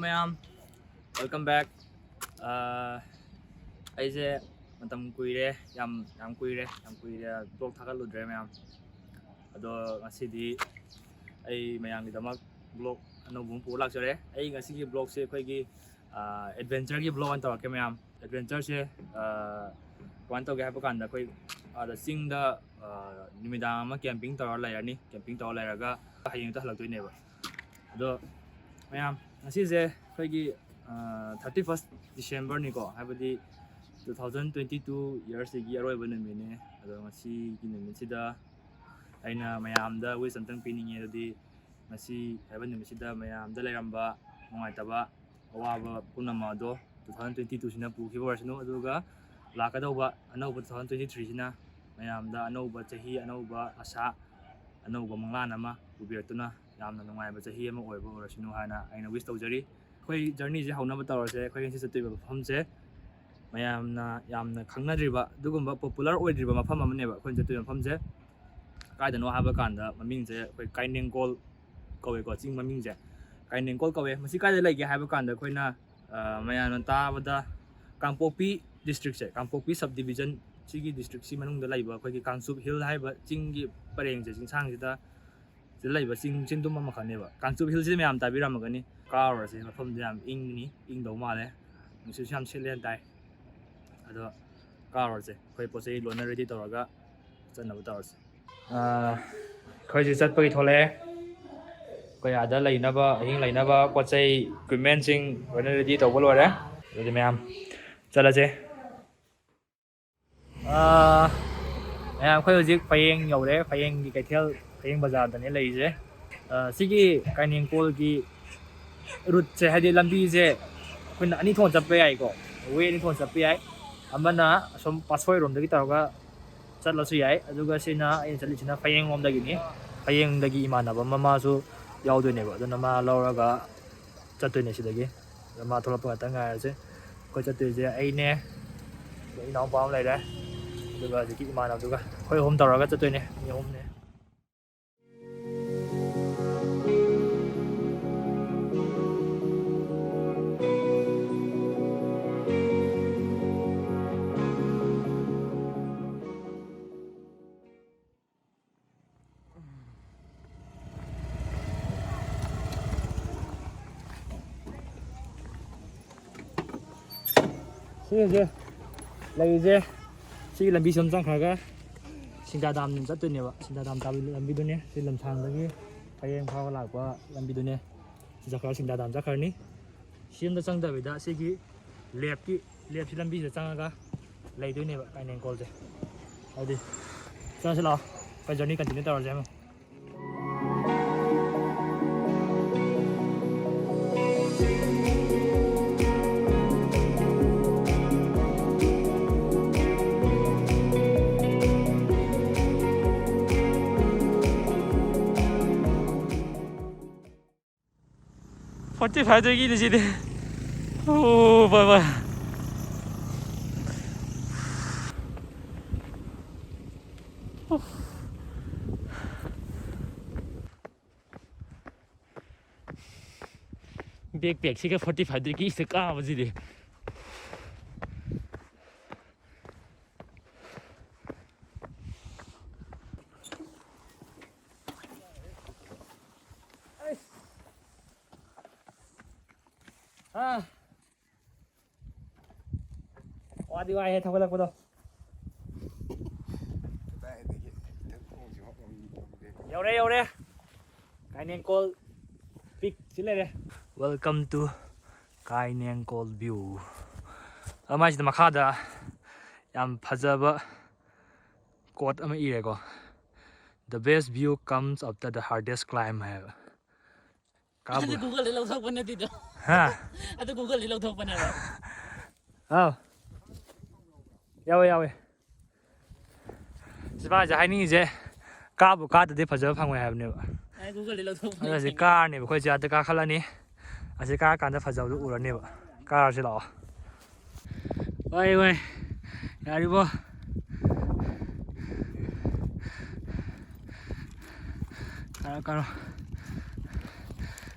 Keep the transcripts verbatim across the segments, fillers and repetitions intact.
ꯃꯌꯥꯝ, welcome back. ꯑꯩꯁꯦ ꯃꯇꯝ ꯀꯨꯏꯔꯦ, ꯌꯥꯝ ꯌꯥꯝ ꯀꯨꯏꯔꯦ, ꯌꯥꯝ ꯀꯨꯏꯔꯦ vlog ꯊꯥꯒꯠꯂꯨꯗ꯭ꯔꯦ ꯃꯌꯥꯝ꯫ ꯑꯗꯣ ꯉꯁꯤꯗꯤ ꯑꯩ ꯃꯌꯥꯝꯒꯤꯗꯃꯛ vlog ꯑꯅꯧꯕ ꯑꯃ ꯄꯨꯔ ꯂꯥꯛꯆꯔꯦ꯫ ꯑꯩ ꯉꯁꯤꯒꯤ vlogꯁꯦ ꯑꯩꯈꯣꯏꯒꯤ adventureꯒꯤ vlog ꯑꯣꯏꯅ ꯇꯧꯔꯛꯀꯦ ꯃꯌꯥꯝ꯫ Adventureꯁꯦ ꯀꯃꯥꯏꯅ ꯇꯧꯒꯦ ꯍꯥꯏꯕ ꯀꯥꯟꯗ, ꯑꯩꯈꯣꯏ ꯑꯥꯗ ꯆꯤꯡꯗ ꯅꯨꯃꯤꯗꯥꯡ ꯑꯃ camping ꯇꯧꯔ ꯂꯩꯔꯅꯤ꯫ Camping ꯇꯧꯔ ꯂꯩꯔꯒ ꯍꯌꯦꯡꯇ ꯍꯜꯂꯛꯇꯣꯏꯅꯦꯕ꯫ ꯑꯗꯣ ꯃꯌꯥꯝ, ꯉꯁꯤꯁꯦ ꯑꯩꯈꯣꯏꯒꯤ thirty first Decemberꯅꯤꯀꯣ, ꯍꯥꯏꯕꯗꯤ two thousand twenty two yearꯁꯤꯒꯤ ꯑꯔꯣꯏꯕ ꯅꯨꯃꯤꯠꯅꯦ꯫ ꯑꯗꯣ ꯉꯁꯤꯒꯤ ꯅꯨꯃꯤꯠꯁꯤꯗ ꯑꯩꯅ ꯃꯌꯥꯝꯗ wish ꯑꯝꯇꯪ ꯄꯤꯅꯤꯡꯉꯦ꯫ ꯑꯗꯨꯗꯤ ꯉꯁꯤ ꯍꯥꯏꯕ ꯅꯨꯃꯤꯠꯁꯤꯗ ꯃꯌꯥꯝꯗ ꯂꯩꯔꯝꯕ ꯅꯨꯡꯉꯥꯏꯇꯕ, ꯑꯋꯥꯕ ꯄꯨꯝꯅꯃꯛ ꯑꯗꯣ two thousand twenty twoꯁꯤꯅ ꯄꯨꯈꯤꯕ ꯑꯣꯏꯔꯁꯅꯨ, ꯑꯗꯨꯒ ꯂꯥꯛꯀꯗꯧꯕ ꯑꯅꯧꯕ two thousand twenty threeꯁꯤꯅ ꯃꯌꯥꯝꯗ ꯑꯅꯧꯕ ꯆꯍꯤ, ꯑꯅꯧꯕ ꯑꯁꯥ, ꯑꯅꯧꯕ ꯃꯪꯂꯥꯟ ꯑꯃ ꯄꯨꯕꯤꯔꯛꯇꯨꯅ ꯌꯥꯝꯅ ꯅꯨꯡꯉꯥꯏꯕ ꯆꯍꯤ ꯑꯃ ꯑꯣꯏꯕ ꯑꯣꯏꯔꯁꯅꯨ ꯍꯥꯏꯅ ꯑꯩꯅ wish ꯇꯧꯖꯔꯤ꯫ ꯑꯩꯈꯣꯏ journeyꯁꯦ ꯍꯧꯅꯕ ꯇꯧꯔꯁꯦ꯫ ꯑꯩꯈꯣꯏ ꯉꯁꯤ ꯆꯠꯇꯣꯏꯕ ꯃꯐꯝꯁꯦ ꯃꯌꯥꯝꯅ ꯌꯥꯝꯅ ꯈꯪꯅꯗ꯭ꯔꯤꯕ, ꯑꯗꯨꯒꯨꯝꯕ popular ꯑꯣꯏꯗ꯭ꯔꯤꯕ ꯃꯐꯝ ꯑꯃꯅꯦꯕ ꯑꯩꯈꯣꯏꯅ ꯆꯠꯇꯣꯏꯕ ꯃꯐꯝꯁꯦ꯫ ꯀꯥꯏꯗꯅꯣ ꯍꯥꯏꯕ ꯀꯥꯟꯗ ꯃꯃꯤꯡꯁꯦ ꯑꯩꯈꯣꯏ ꯀꯥꯏꯅꯦꯡꯀꯣꯜ ꯀꯧꯋꯦꯀꯣ, ꯆꯤꯡ ꯃꯃꯤꯡꯁꯦ ꯀꯥꯏꯅꯦꯡꯀꯣꯜ ꯀꯧꯋꯦ꯫ ꯃꯁꯤ ꯀꯥꯏꯗ ꯂꯩꯒꯦ ꯍꯥꯏꯕ ꯀꯥꯟꯗ ꯑꯩꯈꯣꯏꯅ, ꯑ, ꯃꯌꯥꯝꯅ ꯇꯥꯕꯗ ꯀꯥꯡꯄꯣꯛꯄꯤ districtꯁꯦ, ꯀꯥꯡꯄꯣꯛꯄꯤ subdivision, ꯁꯤꯒꯤ districtꯁꯤ ꯃꯅꯨꯡꯗ ꯂꯩꯕ ꯑꯩꯈꯣꯏꯒꯤ ꯀꯥꯡꯆꯨꯞ Hill ꯍꯥꯏꯕ ꯆꯤꯡꯒꯤ ꯄꯔꯦꯡꯁꯦ, ꯆꯤꯡꯁꯥꯡꯁꯤꯗ ꯁꯤꯗ ꯂꯩꯕ ꯆꯤꯡ ꯆꯤꯡꯗꯨꯝ ꯑꯃꯈꯛꯅꯦꯕ꯫ ꯀꯥꯡꯆꯨꯞ Hillꯁꯤꯗꯤ ꯃꯌꯥꯝ ꯇꯥꯕꯤꯔꯝꯃꯒꯅꯤ꯫ ꯀꯥꯔꯨꯔꯁꯦ, ꯃꯐꯝꯁꯦ ꯌꯥꯝ ꯏꯪꯅꯤ, ꯏꯪꯗꯧ ꯃꯥꯜꯂꯦ꯫ ꯅꯨꯡꯁꯤꯠꯁꯨ ꯌꯥꯝ ꯁꯤꯠꯂꯦꯅ ꯇꯥꯏ꯫ ꯑꯗꯣ ꯀꯥꯔꯨꯔꯁꯦ, ꯑꯩꯈꯣꯏ ꯄꯣꯠ ꯆꯩ ꯂꯣꯏꯅ ready ꯇꯧꯔꯒ ꯆꯠꯅꯕ ꯇꯧꯔꯁꯦ꯫ ꯑꯥ, ꯑꯩꯈꯣꯏꯁꯦ ꯆꯠꯄꯒꯤ ꯊꯣꯛꯂꯛꯑꯦ꯫ ꯑꯩꯈꯣꯏ ꯑꯥꯗ ꯂꯩꯅꯕ, ꯑꯍꯤꯡ ꯂꯩꯅꯕ ꯄꯣꯠ ꯆꯩ, equipmentꯁꯤꯡ ꯂꯣꯏꯅ ready ꯇꯧꯕ ꯂꯣꯏꯔꯦ꯫ ꯑꯗꯨꯗꯤ ꯃꯌꯥꯝ ꯆꯠꯂꯁꯦ꯫ ꯑꯥ, ꯃꯌꯥꯝ, ꯑꯩꯈꯣꯏ ꯍꯧꯖꯤꯛ ꯐꯌꯦꯡ ꯌꯧꯔꯦ꯫ ꯐꯌꯦꯡꯒꯤ ꯀꯩꯊꯦꯜ, ꯐꯌꯦꯡ ꯕꯖꯥꯔꯗꯅꯦ ꯂꯩꯔꯤꯁꯦ꯫ ꯑꯥ, ꯁꯤꯒꯤ ꯀꯥꯏꯅꯦꯡꯀꯣꯜꯒꯤ routeꯁꯦ, ꯍꯥꯏꯗꯤ ꯂꯝꯕꯤꯁꯦ, ꯑꯩꯈꯣꯏꯅ ꯑꯅꯤ ꯊꯣꯛꯅ ꯆꯠꯄ ꯌꯥꯏꯀꯣ, way ꯑꯅꯤ ꯊꯣꯛꯅ ꯆꯠꯄ ꯌꯥꯏ꯫ ꯑꯃꯅ ꯑꯁꯣꯝ ꯄꯥꯠꯁꯣꯏꯔꯣꯝꯗꯒꯤ ꯇꯧꯔꯒ ꯆꯠꯂꯁꯨ ꯌꯥꯏ, ꯑꯗꯨꯒ ꯁꯤꯅ, ꯑꯩꯅ ꯆꯠꯂꯤꯁꯤꯅ ꯐꯌꯦꯡ ꯂꯣꯝꯗꯒꯤꯅꯤ꯫ ꯐꯌꯦꯡꯗꯒꯤ ꯏꯃꯥꯟꯅꯕ ꯑꯃ, ꯃꯥꯁꯨ ꯌꯥꯎꯗꯣꯏꯅꯦꯕ, ꯑꯗꯨꯅ ꯃꯥ ꯂꯧꯔꯒ ꯆꯠꯇꯣꯏꯅꯦ ꯁꯤꯗꯒꯤ꯫ ꯑꯗꯣ ꯃꯥ ꯊꯣꯛꯂꯛꯄ ꯉꯥꯛꯇ ꯉꯥꯏꯔꯁꯦ꯫ ꯑꯩꯈꯣꯏ ꯆꯠꯇꯣꯏꯁꯦ ꯑꯩꯅꯦ, ꯑꯗꯣ ꯏꯅꯥꯎꯄꯥ ꯑꯃ ꯂꯩꯔꯦ, ꯑꯗꯨꯒ ꯍꯧꯖꯤꯛꯀꯤ ꯏꯃꯥꯟꯅꯕꯗꯨꯒ ꯑꯩꯈꯣꯏ ꯑꯍꯨꯝ ꯇꯧꯔꯒ ꯆꯠꯇꯣꯏꯅꯦ, ꯃꯤ ꯑꯍꯨꯝꯅꯦ꯫ ꯁꯤꯁꯦ ꯂꯩꯔꯤꯁꯦ, ꯁꯤꯒꯤ ꯂꯝꯕꯤꯁꯤ ꯑꯗꯨꯝ ꯆꯪꯈ꯭ꯔꯒ ꯁꯤꯡꯗꯥ ꯗꯥꯝ ꯆꯠꯇꯣꯏꯅꯦꯕ꯫ ꯁꯤꯡꯗꯥ ꯗꯥꯝ ꯇꯥꯕ ꯂꯝꯕꯤꯗꯨꯅꯦ꯫ ꯁꯤ ꯂꯝꯁꯥꯡꯗꯒꯤ ꯄꯔꯦꯡ ꯐꯥꯎꯕ ꯂꯥꯛꯄ ꯂꯝꯕꯤꯗꯨꯅꯦ꯫ ꯁꯤ ꯆꯠꯈ꯭ꯔꯒ ꯁꯤꯡꯗꯥ ꯗꯥꯝ ꯆꯠꯈ꯭ꯔꯅꯤ꯫ ꯁꯤ ꯑꯝꯇ ꯆꯪꯗꯕꯤꯗ ꯁꯤꯒꯤ ꯂꯦꯞꯀꯤ, ꯂꯦꯞꯁꯤ ꯂꯝꯕꯤꯁꯤꯗ ꯆꯪꯉꯒ ꯂꯩꯗꯣꯏꯅꯦꯕ ꯀꯥꯏꯅꯦꯟꯀꯣꯜꯁꯦ꯫ ꯑꯗꯨꯗꯤ ꯆꯠꯂꯁꯤ ꯂꯥꯛꯑꯣ, ꯑꯩꯈꯣꯏ ꯖꯔꯅꯤ ꯀꯟꯇꯤꯅ꯭ꯌꯨ ꯇꯧꯔꯁꯦ ꯑꯃꯨꯛ꯫ ꯐꯣꯔꯇꯤ ꯐꯥꯏꯚꯇꯒꯤꯅꯤ ꯁꯤꯗꯤ꯫ ꯑꯣ ꯚꯥꯏ ꯚꯥꯏ꯫ ꯕꯦꯛ ꯄꯦꯛꯁꯤꯒ ꯐꯣꯔꯇꯤ ꯐꯥꯏꯚꯇꯒꯤ ꯏꯁꯇ ꯀꯥꯕꯁꯤꯗꯤ꯫ ꯑꯥ꯫ ꯋꯥꯗꯤ ꯋꯥꯏꯍꯦ ꯊꯧꯒꯠꯂꯛꯄꯗꯣ꯫ ꯀꯗꯥꯏꯗꯒꯤ ꯏꯊꯛ ꯈꯣꯡꯁꯤ ꯍꯣꯠ ꯉꯝꯗꯦ꯫ ꯌꯧꯔꯦ, ꯌꯧꯔꯦ꯫ ꯀꯥꯏꯅꯦꯟꯀꯣꯜ ꯄꯤꯛ ꯁꯤ ꯂꯩꯔꯦ꯫ Welcome to ꯀꯥꯏꯅꯦꯟꯀꯣꯜ view꯫ ꯑꯃꯁꯤꯗ ꯃꯈꯥꯗ ꯌꯥꯝ ꯐꯖꯕ ꯀꯣꯠ ꯑꯃ ꯏꯔꯦꯀꯣ, "The best view comes after the hardest climb" ꯍꯥꯏꯕ꯫ ꯀꯥꯕꯨ- ꯑꯗꯨ ꯒꯨꯒꯜꯗ ꯂꯧꯊꯣꯛꯄ ꯅꯠꯇꯦꯗꯣ꯫ ꯍꯥ? ꯑꯗꯨ ꯒꯨꯒꯜꯗ ꯂꯧꯊꯣꯛꯄꯅꯦꯕ꯫ ꯑꯥꯎ꯫ ꯌꯥꯎꯋꯦ, ꯌꯥꯎꯋꯦ꯫ ꯁꯤ ꯃꯥꯁꯦ ꯍꯥꯏꯅꯤꯡꯉꯤꯁꯦ, ꯀꯥꯕꯨ ꯀꯥꯗꯗꯤ ꯐꯖꯕ ꯐꯪꯉꯣꯏ ꯍꯥꯏꯕꯅꯦꯕ꯫ ꯑꯩ ꯒꯨꯒꯜꯗ ꯂꯧꯊꯣꯛꯄꯅꯦ꯫ ꯑꯗꯨꯅ ꯁꯤ ꯀꯥꯔꯅꯦꯕ, ꯑꯩꯈꯣꯏ ꯁꯤ ꯑꯥꯗ ꯀꯥꯈꯠꯂꯅꯤ꯫ ꯑꯁꯤ ꯀꯥꯔꯀꯥꯟꯗ ꯐꯖꯕꯗꯨ ꯎꯔꯅꯦꯕ꯫ ꯀꯥꯔꯁꯤ ꯂꯥꯛꯑꯣ꯫ ꯋꯥꯏ, ꯋꯥꯏ꯫ ꯌꯥꯔꯤꯕꯣ? ꯀꯥꯔꯣ, ꯀꯥꯔꯣ꯫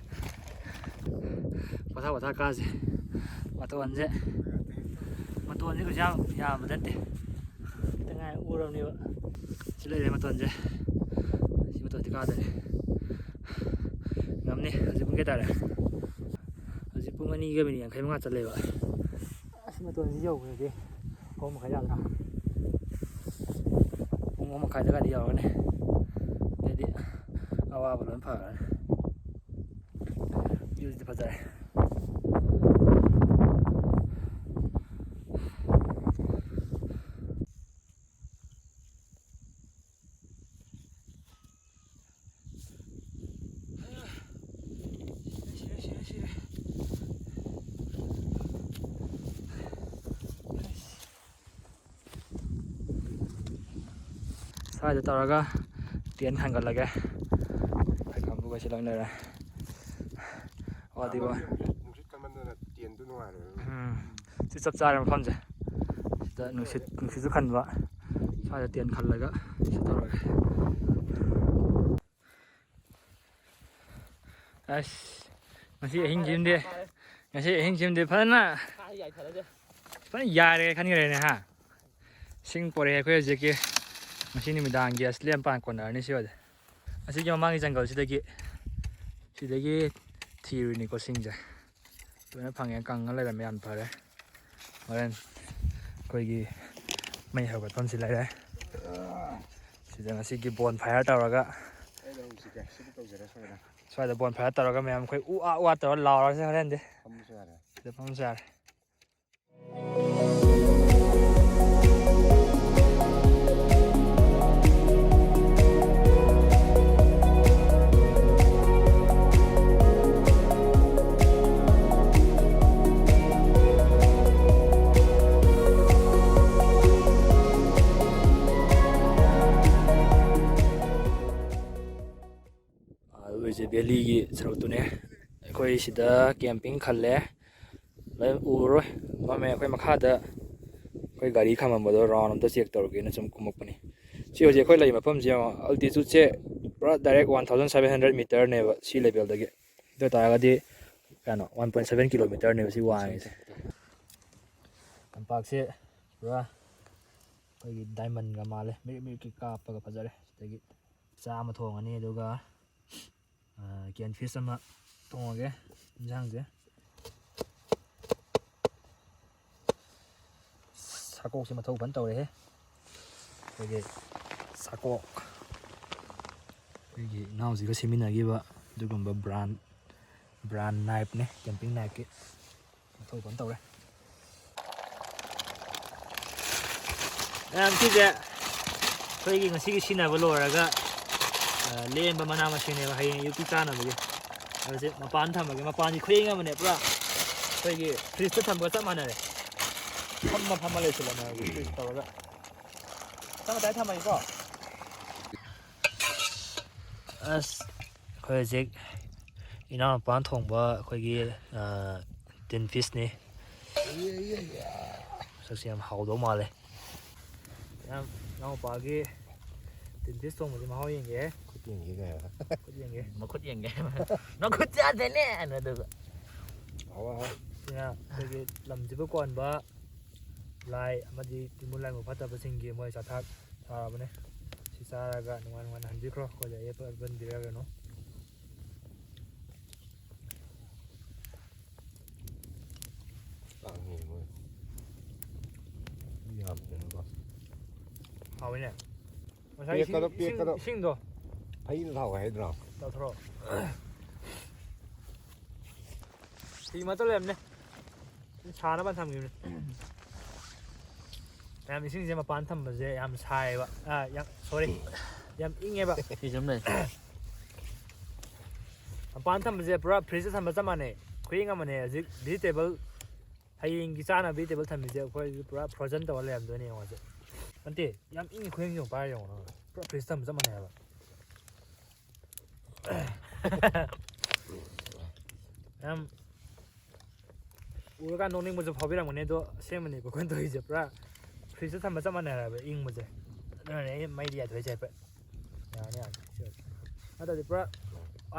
ꯄꯣꯊꯥ ꯄꯣꯊꯥ ꯀꯥꯁꯦ꯫ ꯃꯇꯣꯟꯁꯦ, ꯃꯇꯣꯟꯁꯦ ꯀꯩꯁꯨ ꯌꯥꯝ ꯌꯥꯝꯕ ꯅꯠꯇꯦ꯫ ꯈꯤꯇꯪ ꯉꯥꯏ ꯎꯔꯕꯅꯦꯕ꯫ ꯁꯤ ꯂꯩꯔꯦ ꯃꯇꯣꯟꯁꯦ꯫ ꯁꯤ ꯃꯇꯣꯟꯁꯦ ꯀꯥꯗꯣꯏꯅꯦ꯫ ꯉꯝꯅꯤ꯫ ꯍꯧꯖꯤꯛ ꯄꯨꯡ ꯀꯌꯥ ꯇꯥꯔꯦ? ꯍꯧꯖꯤꯛ ꯄꯨꯡ ꯑꯅꯤꯒ ꯃꯤꯅꯤꯠ ꯌꯥꯡꯈꯩ ꯃꯉꯥ ꯆꯠꯂꯦꯕ꯫ ꯑꯁ, ꯃꯇꯣꯟꯁꯤ ꯌꯧꯕꯗꯗꯤ ꯑꯍꯨꯝ ꯃꯈꯥꯏ ꯌꯥꯗ꯭ꯔꯥ? ꯄꯨꯡ ꯑꯍꯨꯝ ꯃꯈꯥꯏꯗꯒꯗꯤ ꯌꯧꯔꯅꯤ꯫ ꯑꯗꯩꯗꯤ ꯑꯋꯥꯕ ꯂꯣꯏ ꯐꯔꯅꯤ꯫ Viewꯁꯤꯗꯤ ꯐꯖꯔꯦ꯫ ꯁ꯭ꯋꯥꯏꯗ ꯇꯧꯔꯒ tent ꯈꯟꯒꯠꯂꯒꯦ꯫ ꯑꯩ ꯀꯥꯡꯕꯨꯈꯩꯁꯤ ꯂꯣꯏ ꯂꯩꯔꯦ꯫ ꯋꯥꯗꯤ ꯋꯥ꯫ ꯅꯨꯡꯁꯤꯠ ꯀꯟꯃꯟꯗꯅ tent ꯇꯨ ꯅꯨꯡꯉꯥꯏꯔꯣꯏ꯫ ꯎꯝ꯫ ꯁꯤ ꯆꯞ ꯆꯥꯔꯦ ꯃꯐꯝꯁꯦ꯫ ꯁꯤꯗ ꯅꯨꯡꯁꯤꯠ, ꯅꯨꯡꯁꯤꯠꯁꯨ ꯈꯟꯕ꯫ ꯁ꯭ꯋꯥꯏꯗ tent ꯈꯜꯂꯒ ꯁꯤ ꯇꯧꯔꯒꯦ꯫ ꯑꯁ, ꯉꯁꯤ ꯑꯍꯤꯡꯁꯤꯃꯗꯤ, ꯉꯁꯤ ꯑꯍꯤꯡꯁꯤꯃꯗꯤ ꯐꯖꯅ, ꯐꯖꯅ ꯌꯥꯔꯦ ꯈꯟꯈ꯭ꯔꯦꯅꯦ ꯍꯥ꯫ ꯁꯤꯡ ꯄꯣꯔꯛꯑꯦ ꯑꯩꯈꯣꯏ ꯍꯧꯖꯤꯛꯀꯤ꯫ ꯉꯁꯤ ꯅꯨꯃꯤꯗꯥꯡꯒꯤ ꯑꯁ ꯂꯦꯝ ꯄꯥꯟ ꯀꯣꯟꯅꯔꯅꯤ ꯁꯤ ꯑꯣꯏꯔꯗꯤ꯫ ꯑꯁꯤꯒꯤ ꯃꯃꯥꯡꯒꯤ ꯖꯪꯒꯜꯁꯤꯗꯒꯤ, ꯁꯤꯗꯒꯤ ꯊꯤꯔꯨꯏꯅꯤꯀꯣ ꯁꯤꯡꯁꯦ꯫ ꯂꯣꯏꯅ ꯐꯪꯉꯦ, ꯀꯪꯉ ꯂꯩꯔꯝꯃꯦ, ꯌꯥꯝ ꯐꯔꯦ꯫ ꯍꯣꯔꯦꯟ ꯑꯩꯈꯣꯏꯒꯤ ꯃꯩ ꯍꯧꯒꯠꯐꯝꯁꯤ ꯂꯩꯔꯦ꯫ ꯁꯤꯗ ꯉꯁꯤꯒꯤ bonfire ꯇꯧꯔꯒ, ꯁ꯭ꯋꯥꯏꯗ bonfire ꯇꯧꯔꯒ ꯃꯌꯥꯝ ꯑꯩꯈꯣꯏ ꯎ ꯑꯥ ꯎ ꯑꯥ ꯇꯧꯔꯒ ꯂꯥꯎꯔꯁꯦ ꯍꯣꯔꯦꯟꯗꯤ꯫ ꯁꯤꯗ ꯐꯝꯃꯁꯨ ꯌꯥꯔꯦ꯫ ꯑꯥ, ꯑꯗꯨ ꯑꯣꯏꯔꯤꯁꯦ valleyꯒꯤ ꯁꯔꯨꯛꯇꯨꯅꯦ꯫ ꯑꯩꯈꯣꯏ ꯁꯤꯗ camping ꯈꯜꯂꯦ꯫ ꯂꯣꯏ ꯎꯔꯔꯣꯏ꯫ ꯃꯝꯃꯦ꯫ ꯑꯩꯈꯣꯏ ꯃꯈꯥꯗ ꯑꯩꯈꯣꯏ ꯒꯥꯔꯤ ꯈꯥꯝꯃꯝꯕꯗꯣ round ꯑꯝꯇ check ꯇꯧꯔꯨꯒꯦꯅ ꯁꯨꯝ ꯀꯨꯝꯃꯛꯄꯅꯤ꯫ ꯁꯤ ꯍꯧꯖꯤꯛ ꯑꯩꯈꯣꯏ ꯂꯩ ꯃꯐꯝꯁꯦ ꯌꯦꯡꯉꯣ, altitudeꯁꯦ ꯄꯨꯔꯥ direct one thousand seven hundred meterꯅꯦꯕ sea levelꯗꯒꯤ꯫ ꯑꯗꯨ ꯑꯣꯏ ꯇꯥꯔꯒꯗꯤ ꯀꯩꯅꯣ, one point seven kilometerꯅꯦꯕ ꯁꯤ ꯋꯥꯡꯉꯤꯁꯦ꯫ ꯇꯝꯄꯥꯛꯁꯦ ꯄꯨꯔꯥ ꯑꯩꯈꯣꯏꯒꯤ diamondꯒ ꯃꯥꯜꯂꯦ, ꯃꯤꯔꯤꯛ ꯃꯤꯔꯤꯛꯀꯤ ꯀꯥꯞꯄꯒ ꯐꯖꯔꯦ꯫ ꯁꯤꯗꯒꯤ ꯆꯥꯛ ꯑꯃ ꯊꯣꯡꯉꯅꯤ, ꯑꯗꯨꯒ, ꯑ, can fish ꯑꯃ ꯊꯣꯡꯉꯒꯦ ꯏꯟꯖꯥꯡꯁꯦ꯫ ꯁꯥꯀꯣꯛꯁꯦ ꯃꯊꯧ ꯐꯅ ꯇꯧꯔꯦꯍꯦ꯫ ꯑꯩꯈꯣꯏꯒꯤ ꯁꯥꯀꯣꯛ, ꯑꯩꯈꯣꯏꯒꯤ ꯏꯅꯥꯎꯁꯤꯒ ꯁꯦꯝꯃꯤꯟꯅꯈꯤꯕ ꯑꯗꯨꯒꯨꯝꯕ ꯕ꯭ꯔꯥꯟ ꯕ꯭ꯔꯥꯟ ꯅꯥꯏꯞꯅꯦ, ꯀꯦꯝꯄꯤꯡ ꯅꯥꯏꯞꯀꯤ꯫ ꯃꯊꯧ ꯐꯅ ꯇꯧꯔꯦ꯫ ꯃꯌꯥꯝ, ꯁꯤꯁꯦ ꯑꯩꯈꯣꯏꯒꯤ ꯉꯁꯤꯒꯤ ꯁꯤꯖꯤꯟꯅꯕ ꯂꯣꯏꯔꯒ, ꯑ, ꯂꯦꯝꯕ ꯃꯅꯥ ꯃꯁꯤꯡꯅꯦꯕ, ꯍꯌꯦꯡ ꯑꯌꯨꯛꯀꯤ ꯆꯥꯅꯕꯒꯤ꯫ ꯑꯗꯨꯁꯦ ꯃꯄꯥꯟ ꯊꯝꯃꯒꯦ꯫ ꯃꯄꯥꯟꯁꯤ ꯈꯨꯌꯦꯡ ꯑꯃꯅꯦ, ꯄꯨꯔꯥ ꯑꯩꯈꯣꯏꯒꯤ ꯐ꯭ꯔꯤꯖꯇ ꯊꯝꯕꯒ ꯆꯞ ꯃꯥꯟꯅꯔꯦ꯫ ꯐꯝꯃ ꯐꯝꯃ ꯂꯩꯁꯤꯜꯂꯝꯃꯦ ꯍꯧꯖꯤꯛ ꯐ꯭ꯔꯤꯖ ꯇꯧꯔꯒ꯫ ꯃꯇꯥꯏ ꯃꯇꯥꯏ ꯊꯝꯃꯒꯦꯀꯣ꯫ ꯑꯁ, ꯑꯩꯈꯣꯏ ꯍꯧꯖꯤꯛ ꯏꯅꯥꯎꯅꯨꯄꯥꯅ ꯊꯣꯡꯕ ꯑꯩꯈꯣꯏꯒꯤ, ꯑ, ꯇꯤꯟ ꯐꯤꯁꯅꯤ꯫ ꯃꯁꯛꯁꯦ ꯌꯥꯝ ꯍꯥꯎꯗꯧ ꯃꯥꯜꯂꯦ꯫ ꯌꯥꯝ, ꯏꯅꯥꯎꯅꯨꯄꯥꯒꯤ ꯇꯤꯟ ꯐꯤꯁ ꯊꯣꯡꯕꯁꯦ ꯃꯍꯥꯎ ꯌꯦꯡꯒꯦ꯫ ꯈꯨꯠ ꯌꯦꯡꯒꯦ ꯀꯥꯏꯅ꯫ ꯈꯨꯠ ꯌꯦꯡꯒꯦ꯫ ꯃꯈꯨꯠ ꯌꯦꯡꯒꯦ꯫ ꯃꯈꯨꯠ ꯆꯥꯗꯦꯅꯦ ꯑꯅ ꯑꯗꯨꯒ꯫ ꯍꯥꯎꯋꯦ, ꯍꯥꯎꯋꯦ꯫ ꯁꯤꯅ ꯑꯩꯈꯣꯏꯒꯤ ꯂꯝꯁꯤꯕꯨ ꯀꯣꯟꯕ ꯂꯥꯏ ꯑꯃꯗꯤ ꯇꯤꯟꯃꯨ ꯂꯥꯏꯃꯨ ꯐꯠꯇꯕꯁꯤꯡꯒꯤ ꯃꯣꯏ ꯆꯥꯊꯥꯛ ꯊꯥꯔꯕꯅꯦ꯫ ꯁꯤ ꯆꯥꯔꯒ ꯅꯨꯡꯉꯥꯏ ꯅꯨꯡꯉꯥꯏꯅ ꯍꯟꯕꯤꯈ꯭ꯔꯣ꯫ ꯑꯩꯈꯣꯏꯗ ꯑꯌꯦꯠꯄ ꯑꯄꯟ ꯄꯤꯔꯛꯑꯅꯨ꯫ ꯇꯥꯡꯉꯦ ꯃꯣꯏ꯫ ꯃꯤ ꯌꯥꯝꯗꯦꯅꯀꯣ꯫ ꯍꯥꯎꯋꯤꯅꯦ꯫ ꯉꯁꯥꯏ ꯏꯁꯤꯡ, ꯄꯦꯛꯀꯗꯣ, ꯏꯁꯤꯡ, ꯄꯦꯛꯀꯗꯣ꯫ ꯏꯁꯤꯡꯗꯣ꯫ ꯐꯩꯅ ꯊꯥꯎ ꯍꯥꯏꯗ꯭ꯔꯣ? ꯇꯧꯊꯣꯔꯛꯑꯣ꯫ ꯐꯤ ꯃꯔꯛꯇ ꯂꯩꯔꯝꯅꯦ꯫ ꯁꯥꯅꯕ ꯊꯝꯈꯤꯕꯅꯦ꯫ ꯃꯌꯥꯝ, ꯏꯁꯤꯡꯁꯦ ꯃꯄꯥꯟ ꯊꯝꯕꯁꯦ ꯌꯥꯝ ꯁꯥꯏꯌꯦꯕ꯫ ꯑꯥ, ꯌꯥꯝ, sorry, ꯌꯥꯝ ꯏꯪꯉꯦꯕ꯫ ꯐ꯭ꯔꯤꯖ ꯑꯃ ꯂꯩ꯫ ꯃꯄꯥꯟ ꯊꯝꯕꯁꯦ ꯄꯨꯔꯥ ꯐ꯭ꯔꯤꯖꯇ ꯊꯝꯕ ꯆꯞ ꯃꯥꯟꯅꯩ꯫ ꯈꯨꯌꯦꯡ ꯑꯃꯅꯦ꯫ ꯍꯧꯖꯤꯛ ꯚꯤꯖꯤꯇꯦꯕꯜ, ꯍꯌꯦꯡꯒꯤ ꯆꯥꯅꯕ ꯚꯤꯖꯤꯇꯦꯕꯜ ꯊꯝꯃꯤꯁꯦ ꯑꯩꯈꯣꯏ ꯄꯨꯔꯥ ꯐ꯭ꯔꯣꯖꯟ ꯇꯧꯔ ꯂꯩꯔꯝꯗꯣꯏꯅꯦ ꯌꯦꯡꯉꯣ ꯍꯧꯖꯤꯛ꯫ ꯅꯠꯇꯦ, ꯌꯥꯝ ꯏꯪꯉꯤ꯫ ꯈꯨꯌꯦꯡꯁꯦ ꯌꯦꯡꯉꯣ, ꯄꯥꯏꯔ ꯌꯦꯡꯉꯣ ꯅꯪ꯫ ꯄꯨꯔꯥ ꯐ꯭ꯔꯤꯖ ꯊꯝꯕ ꯆꯞ ꯃꯥꯟꯅꯩ ꯍꯥꯏꯕ꯫ ꯌꯥꯝ ꯎꯔꯀꯥꯟ ꯅꯣꯛꯅꯤꯡꯕꯁꯨ ꯐꯥꯎꯕꯤꯔꯝꯒꯅꯤ, ꯑꯗꯣ ꯑꯁꯦꯡꯕꯅꯤꯀꯣ ꯑꯩꯈꯣꯏꯅ ꯇꯧꯔꯤꯁꯦ, ꯄꯨꯔꯥ ꯐ꯭ꯔꯤꯖꯇ ꯊꯝꯕ ꯆꯞ ꯃꯥꯟꯅꯔꯦ ꯍꯥꯏꯕ ꯏꯪꯕꯁꯦ꯫ ꯑꯗꯨꯅꯅꯦ ꯑꯩ ꯃꯩꯗꯤ ꯌꯥꯊꯣꯛꯏꯁꯦ ꯍꯥꯏꯐꯦꯠ꯫ ꯌꯥꯅꯤ, ꯌꯥꯅꯤ, ꯁꯤ ꯑꯣꯏꯔꯦ꯫ ꯅꯠꯇ꯭ꯔꯗꯤ ꯄꯨꯔꯥ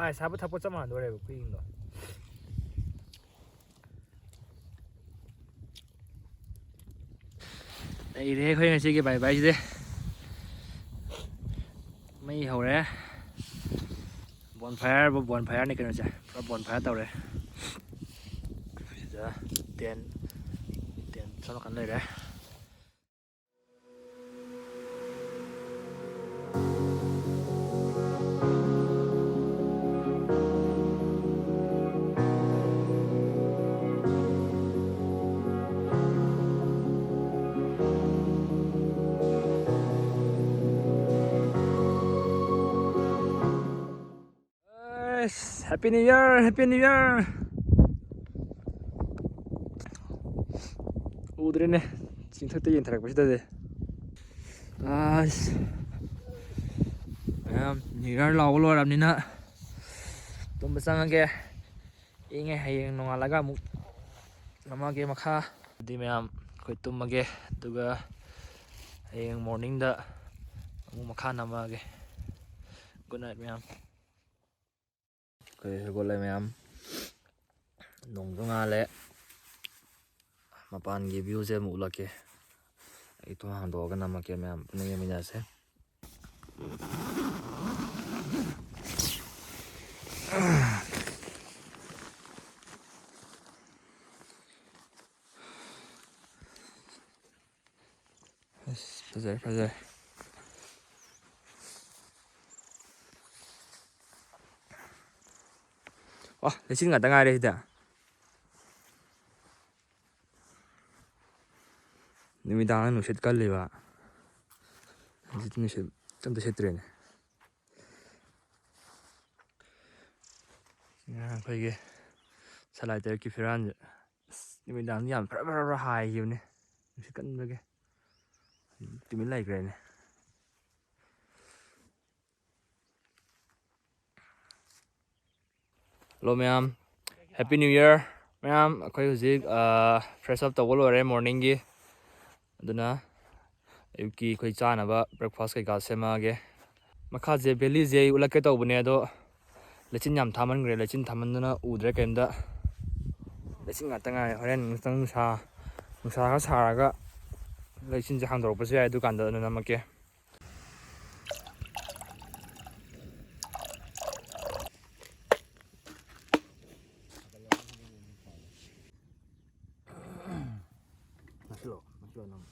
ꯑꯥꯏꯁ ꯍꯥꯞꯄ ꯊꯛꯄ ꯆꯞ ꯃꯥꯟꯅꯗꯣꯔꯦꯕ ꯈꯨꯏꯪꯗꯣ꯫ ꯂꯩꯔꯦ ꯑꯩꯈꯣꯏ ꯉꯁꯤꯒꯤ ꯕꯥꯏ ꯕꯥꯏꯁꯤꯗꯤ꯫ ꯃꯩ ꯍꯧꯔꯦ꯫ ꯕꯣꯟ ꯐꯥꯌꯔꯕꯨ ꯕꯣꯟ ꯐꯥꯌꯔꯅꯤ ꯀꯩꯅꯣꯁꯦ, ꯄꯨꯔꯥ ꯕꯣꯟ ꯐꯥꯌꯔ ꯇꯧꯔꯦ꯫ ꯁꯤꯗ ꯇꯦꯟ, ꯇꯦꯟ ꯁꯣꯝ ꯅꯥꯀꯟ ꯂꯩꯔꯦ꯫ ꯑꯁ, Happy New Year, Happy New Year. ꯎꯗ꯭ꯔꯦꯅꯦ, ꯆꯤꯡꯊꯛꯇ ꯌꯦꯡꯊꯔꯛꯄꯁꯤꯗꯗꯤ꯫ ꯑꯁ, ꯃꯌꯥꯝ New Year ꯂꯥꯎꯕ ꯂꯣꯏꯔꯕꯅꯤꯅ ꯇꯨꯝꯕ ꯆꯪꯉꯒꯦ꯫ ꯏꯪꯉꯦ, ꯍꯌꯦꯡ ꯅꯣꯡꯉꯥꯜꯂꯒ ꯑꯃꯨꯛ ꯅꯝꯃꯛꯑꯒꯦ ꯃꯈꯥ꯫ ꯑꯗꯨꯗꯤ ꯃꯌꯥꯝ, ꯑꯩꯈꯣꯏ ꯇꯨꯝꯃꯒꯦ, ꯑꯗꯨꯒ ꯍꯌꯦꯡ morningꯗ ꯑꯃꯨꯛ ꯃꯈꯥ ꯅꯝꯃꯛꯑꯒꯦ꯫ Good night ꯃꯌꯥꯝ꯫ ꯑꯩꯈꯣꯏ ꯍꯧꯒꯠꯂꯦ ꯃꯌꯥꯝ, ꯅꯣꯡꯁꯨ ꯉꯥꯜꯂꯦ꯫ ꯃꯄꯥꯟꯒꯤ viewꯁꯦ ꯑꯃꯨꯛ ꯎꯠꯂꯛꯀꯦ꯫ ꯑꯩ ꯊꯣꯡ ꯍꯥꯡꯗꯣꯛꯑꯒ ꯅꯝꯃꯛꯀꯦ ꯃꯌꯥꯝ, ꯄꯨꯟꯅ ꯌꯦꯡꯃꯤꯟꯅꯔꯁꯦ꯫ ꯑꯁ, ꯐꯖꯔꯦ, ꯐꯖꯔꯦ꯫ ꯋꯥ, ꯂꯩꯆꯤꯜ ꯉꯥꯛꯇ ꯉꯥꯏꯔꯦ ꯁꯤꯗ꯫ ꯅꯨꯃꯤꯗꯥꯡꯗ ꯅꯨꯡꯁꯤꯠ ꯀꯜꯂꯤꯕ꯫ ꯍꯧꯖꯤꯛꯇꯤ ꯅꯨꯡꯁꯤꯠ ꯑꯝꯇ ꯁꯤꯠꯇ꯭ꯔꯦꯅꯦ꯫ ꯉꯔꯥꯡ ꯑꯩꯈꯣꯏꯒꯤ ꯁꯂꯥꯏ ꯇꯔꯦꯠꯀꯤ ꯐꯤꯔꯥꯟꯁꯦ, ꯑꯁ, ꯅꯨꯃꯤꯗꯥꯡꯗꯤ ꯌꯥꯝ ꯐꯔ ꯐꯔ ꯐꯔ ꯍꯥꯏꯈꯤꯕꯅꯦ, ꯅꯨꯡꯁꯤꯠ ꯀꯟꯕꯒꯤ꯫ ꯇꯨꯃꯤꯟ ꯂꯩꯈ꯭ꯔꯦꯅꯦ꯫ Hello ꯃꯌꯥꯝ, Happy New Year꯫ ꯃꯌꯥꯝ, ꯑꯩꯈꯣꯏ ꯍꯧꯖꯤꯛ, ꯑ, fresh up ꯇꯧꯕ ꯂꯣꯏꯔꯦ morningꯒꯤ꯫ ꯑꯗꯨꯅ ꯑꯌꯨꯛꯀꯤ ꯑꯩꯈꯣꯏ ꯆꯥꯅꯕ breakfast ꯀꯩꯀꯥ ꯁꯦꯝꯃꯛꯑꯒꯦ꯫ ꯃꯈꯥꯁꯦ valleyꯁꯦ ꯑꯩ ꯎꯠꯂꯛꯀꯦ ꯇꯧꯕꯅꯦ, ꯑꯗꯣ ꯂꯩꯆꯤꯟ ꯌꯥꯝ ꯊꯥꯃꯟꯈ꯭ꯔꯦ, ꯂꯩꯆꯤꯟ ꯊꯥꯃꯟꯗꯅ ꯎꯗ꯭ꯔꯦ ꯀꯩꯝꯇ꯫ ꯂꯩꯆꯤꯟ ꯉꯥꯛꯇ ꯉꯥꯏꯔꯦ꯫ ꯍꯣꯔꯦꯟ ꯉꯥꯛꯇꯪ ꯅꯨꯡꯁꯥ, ꯅꯨꯡꯁꯥ ꯈꯔ ꯁꯥꯔꯒ ꯂꯩꯆꯤꯟꯁꯦ ꯍꯥꯡꯗꯣꯔꯛꯄꯁꯨ ꯌꯥꯏ, ꯑꯗꯨꯀꯥꯟꯗ ꯑꯗꯨ ꯅꯝꯃꯛꯀꯦ꯫ ꯅꯛꯁꯤꯜꯂꯣ, ꯅꯛꯁꯤꯜꯂꯣ ꯅꯪ꯫